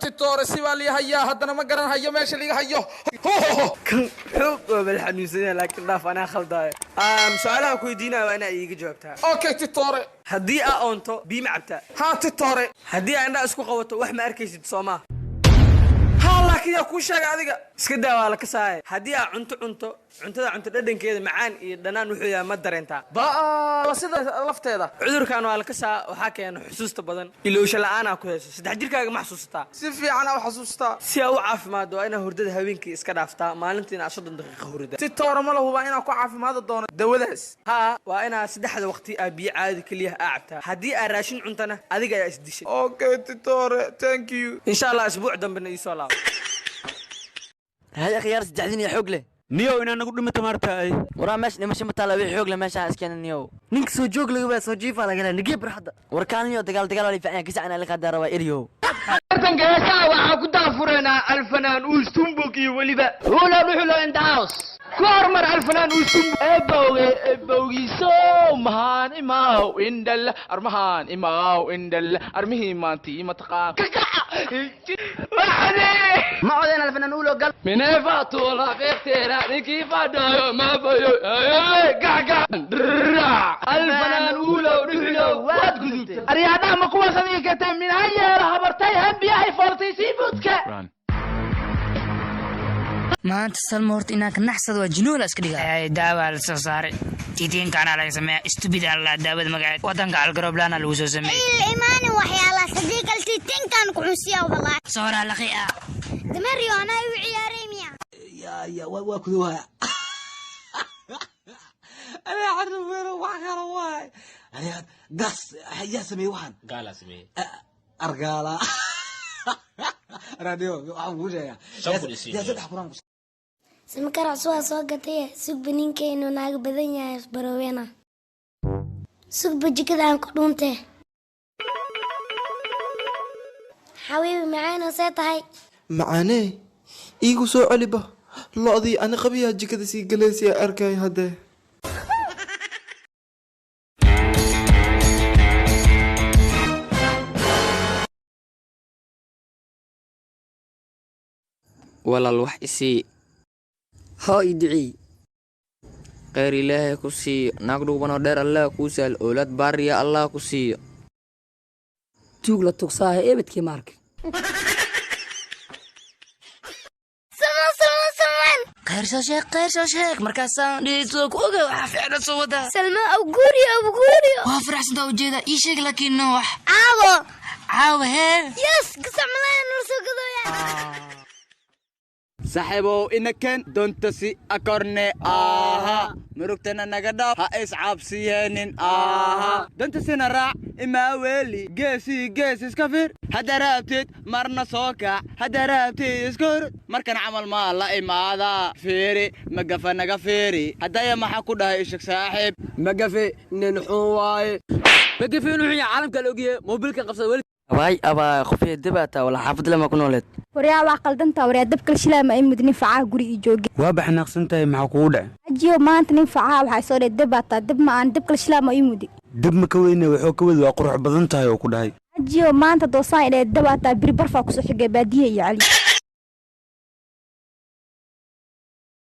Titoore, si baa lii hayaa, haddana ma garan hayo meesha liiga hayo. Kan xoog oo bal xanuunsan yahay, laakiin dhaaf, anaa khaldaayo. Su-aalaha ku weydiinaya waa inaa iiga jawaabtaa. Okay, titoore. Haddii aa oonto, biyo ma cabtaa? Haa, titoore. Haddii aa indhaha isku qabato, wax ma arkaysid, soo maa? Haa, laakiin yaa kuu sheegay adiga? Iska daa, waa la kasaaya. Haddii aa cunto cunto, cuntada cunto dhadhankeeda macaan iyo dhanaan wuxuu yahay ma dareentaa? Ba sida lafteeda. Cudurkan waa la kasaa, waxaa keena xusuusta badan, ilowsha la'aanaa ku hayso. Saddex jirkaaga ma xasuusataa? Si fiican aa u xasuustaa. Si aa u caafimaaddo, waa inaa hurdada habeenkii iska dhaaftaa, maalintiina aad 30 daqiiqa hurida. Titoore, ma la hubaa inaan ku caafimaadi doono dawadaas? Haa, waa inaa saddexda waqti aa biyo caadi keliya aa cabtaa. Haddii aa raashin cuntana, adiga ayaa isdishay. Okay, titoore, thank you. Insha Allah isbuuc dambena iisoo laabo. Hay akhyaar, saddexdiin iyo xoog leh. Niyow, inaa nagu dhimato maarta ay. Waraa, meesha dhimasho ma taala, wixii xoog leh meesha iskeenan niyow. Ninka soo joog laga waa soo jiifa laga helaa nigee barxadda. Warkaan niyow, dagaal dagaal waa fiican gasac inaa la qaadaa rabaa eriyow. Tartanka heesaha waxaa ku daafureynaa Alfanaan Uustumbuk iyo weliba Hula Dhuxulo in the house. Ku hormar, Alfanaan Uustumbuk. Ebowge ebowgiiso mahaan imaaw indhal armahaan imaaw indhal armihii maantii mataqaan kakaca. Ma codeen Alfanaan Uulo gal. Mineefatuula qeybteena ninkii fadhayo maabayo gacgac. Alfanaan Uulo Dhuxulo, waad gudubtay. Aryaadhaha, ma kuwaas adiga keentay? Minha yeelo habartay hambiyahay fooltay siifuudka. Maanta Salma horta inaan ka naxsado waa jinoola iska dhiga. Daawaa la soo saaray, titiinkaana laga sameeya, stupid alla daawada magaceed wadanka algarooblaana lagu soo sameeyey. Iimaanin waxyaalahaas, haddii kale titinkan ku cunsiya wallahi. Sooraa laqi ah. Dameeryo anaa igu ciyaaray miya? Ya waa kuduwaya anaa carruur, wax kale waay. Aniga gas yaa sameeyey waxaan? Gaalaa sameeyey. Argaala radio waxaan kuu sheegaa. 5,000 isiin. Yaa 3,000 ku Simkar cusub waa soo gatay. Sugba ninka inuu naaga badan yahay isbaroweena. Sugba jikada aan ku dhuuntee. Xabiibi macaano, see tahay? Macaanee, iigu soo celiba lo'dii ani qabiyaa jikada sii galaysiya arkay haddee. Walaal, wax isii. Hoo, ii duceey. Kheyr Ilaahay ku siiyo, naag dhuubanoo dheer Allah kuu sahlo, owlaad baariya Allah ku siiyo. Tuug la tugsaaha ebedkii ma arkin. Salmaan, Salmaan, Salmaan! Khayr soo sheeg, khayr soo sheeg. Markaasaan dhiso ku oga waxaa ficna soo wadaa. Salmaan awguuriyo, awguuriyo. Waa faraxsantaa ujeeda, ii sheeg laakiin no wax. Caawo. Caawa hee? Yes, gasac malaya nala soo gadooya. Saaxiibow, inaken doontasi akorne aha murugtana naga dhaaf, ha iscaabsiyeenin aha dantasina raac imaaweli geesii gees iska fir. Hadda raabtid marna soo kac, hadda raabtid iska hor markan camal maa la imaadaa. Fiiri magafa naga fiiri haddaya, maxaa ku dhahay? Isheg saaxiib. Magafe nin xun waaye, magafe inuu xun yahay caalamka la ogyahay, moobilkan qabsada weli. Abaay abaay, qofee dabaata wala xaafad lama ku nooleed. Waryaa, waa qaldantaa waryaa, dabkal shilaa ma imid nin facaa guri ii jooge. Waa baxnaaqsan tahay, maxaa kugu dhacay? Ajiyo, maanta nin facaa waxaa soo dheh dabaataa, dab ma aan dabkal shilaa ma ii mudi. Dab ma ka weyne, wuxuu ka wadi waa qurux badan tahay oo ku dhahay. Ajiyo, maanta doosaan idhee dabaataa, biri barfaa kusoo xigay baadiye iyo cali.